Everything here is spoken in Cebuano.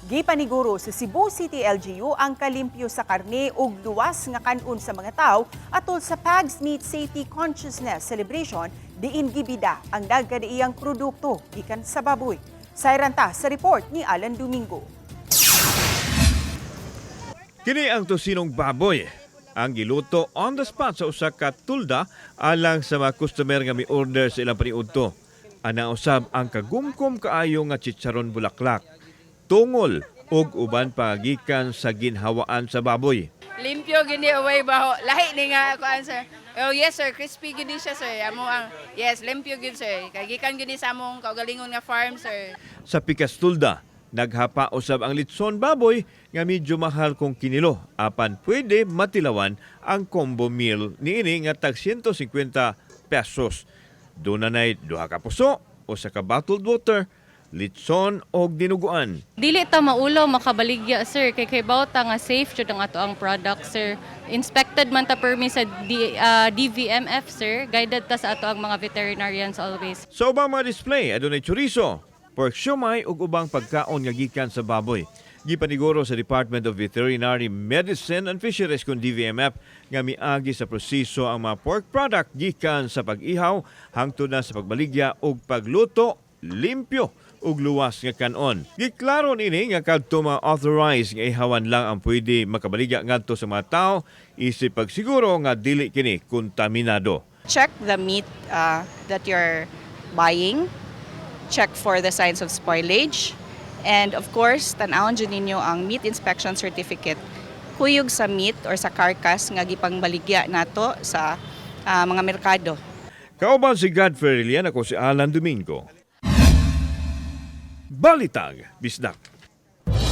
Gipaniguro sa Cebu City LGU ang kalimpyo sa karne ug luwas nga kanon sa mga tao atol sa PAGS Meat Safety Consciousness Celebration, diin gibida ang nagkadaiyang produkto gikan sa baboy. Sayran ta sa report ni Alan Domingo. Kini ang tosinong baboy. Ang giluto on the spot sa usa ka tulda alang sa mga customer nga mi-order sa ilang paniudto. Ana usab ang kagumkom kaayo nga chicharon bulaklak. Tungol ug uban pa gikan sa ginhawaan sa baboy. Limpyo gini, way baho. Lahi ni nga kuan, sir. Oh yes sir, crispy gini siya, sir. Amo ang yes, limpyo gid, sir. Kay gikan gini sa among kaugalingon nga farm, sir. Sa pikas tulda, naghapa usab ang litson baboy nga medyo mahal kung kinilo, apan pwede matilawan ang combo meal niini nga tag 150 pesos. Duna nay duha ka puso, usa ka bottled water, litson og dinuguan. Dili ta maulaw makabaligya, sir, kay kabalo ta nga safe jud ang ato ang product, sir. Inspected man ta permi sa DVMF, sir. Guided ta sa ato ang mga veterinarians always. Sa ubang mga display, adunay chorizo, pork siomai ug ubang pagkaon nga gikan sa baboy. Gipaniguro sa Department of Veterinary Medicine and Fisheries kun DVMF nga miagi sa proseso ang mga pork product gikan sa pag-ihaw hangtod na sa pagbaligya ug pagluto, limpyo ug luwas nga kanon. Giklaro nini nga kadto mga authorized nga ihawan lang ang pwede makabaligya ngadto sa mga tao isip pagsiguro nga dili kini kontaminado. Check the meat that you're buying, check for the signs of spoilage, and of course, tan-awon jud ninyo ang meat inspection certificate kuyog sa meat or sa carcass nga gipangbaligya nato sa mga merkado. Kauban si Godfrey Rilian, ako si Alan Domingo. Balitang Bisdak.